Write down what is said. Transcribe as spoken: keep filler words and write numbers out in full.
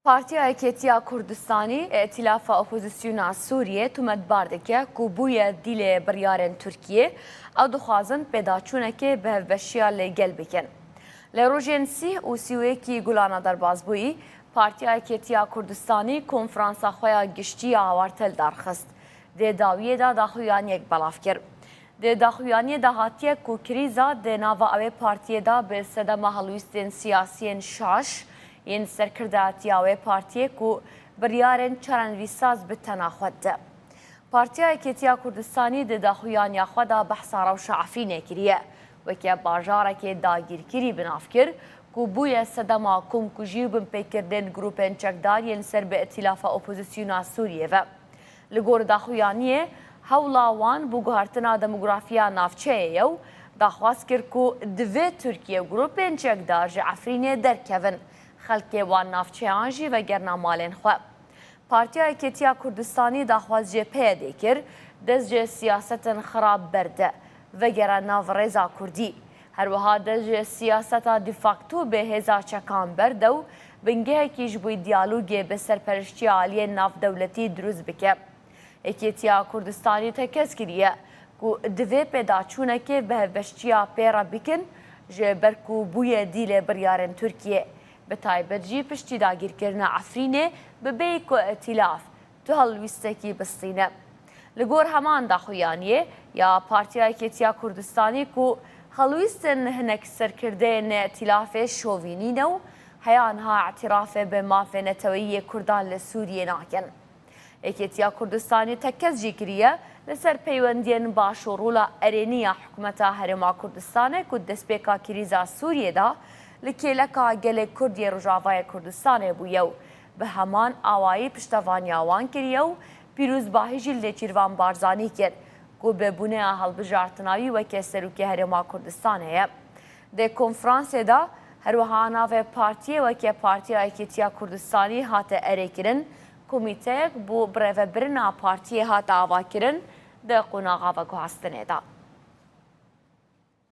Partiya Yekêtiya Kurdistanî, Îtîlafa Opozisyona Sûriyê tometbar dike ku bûye dîlê biryarên Tirkiyê. Ew dixwazin pêdaçûnekê bi hevbeşiya li gel bikin. Li rojên sîh û sî û yekî Gulana derbasbûyî, Partiya Yekêtiya Kurdistanî konferansa xwe ya giştî ya awarte li dar xist. Dê dawiyê de daxuyaniyek belav kir. Di daxuyaniyê de hatiye ku krîza di nava wê partiyê de bi sedema hewlwîstên siyasiyên şaş yên serkirdatiya wê partiyê ku biryarên çarenivîsaz bi tena xwe dide. Partiya Yekêtiya Kurdistanî di daxuyaniya xwe de behsa rewşa Efrînê kiriye, weke bajarekê dagîrkirî bi nav kir ku bûye sedema komkujî û binpêkirinên grûpên çekdar yên ser bi Îtîlafa Opozisyona Sûriyê ve. Li gor daxuyaniyê, hewla wan bo guhertina demografiya navçeyê ye û daxwaz kir ku divê Tirkiye û grûpên çekdar ji Efrînê derkevin, xelkê wan navçeyan jî vegerina malên xwe. Partiya Yekêtiya Kurdistanî daxwaz ji P Y D'ê kir, dest ji siyasetên xirab berde, vegere nav rêza Kurdî. Her wiha dest ji siyaseta de facto bê hêza çekan berde û bingehekî ji bo diyalogê bi serpereştiya aliyên navdewletî dirust bike. Yekêtiya Kurdistanî tekez kiriye ku divê pêdaçûnekê bi hevbeştiya pê re bikin, ji ber ku bûye dîlê biryarên Tirkiyê, bi taybet jî piştî dagîrkirina Efrînê, bi bêyî ku îtîlaf tu hewlwîstekî bistîne. Li gor heman daxuyaniyê ya Partiya Yekêtiya Kurdistanî ku hewlwîstên hinek serkirdeyên îtîlafê şovînî ne û heya niha îtirafê bi mafê neteweyî yê Kurdan li Sûriyê nakin. Yekêtiya Kurdistanî tekez jî kiriye li ser peywendiyên baş û rola erênî ya hikûmeta Herêma Kurdistanê ku destpêka krîza Sûriyê de li kêleka gelê Kurd yê Rojavayê Kurdistanê bûye û bi heman awayî piştevaniya wan kiriye û pîrozbahî jî li Nêçîrvan Barzanî kir ku bi bûneya hilbijartina wî weke Serokê Herêma Kurdistanê ye. Di konferansê de her wiha navê partiyê weke Partiya Yekêtiya Kurdistanî hate erêkirin, komîteyek bo birêvebirina partiyê hate avakirin di qonaxa veguhastinê de.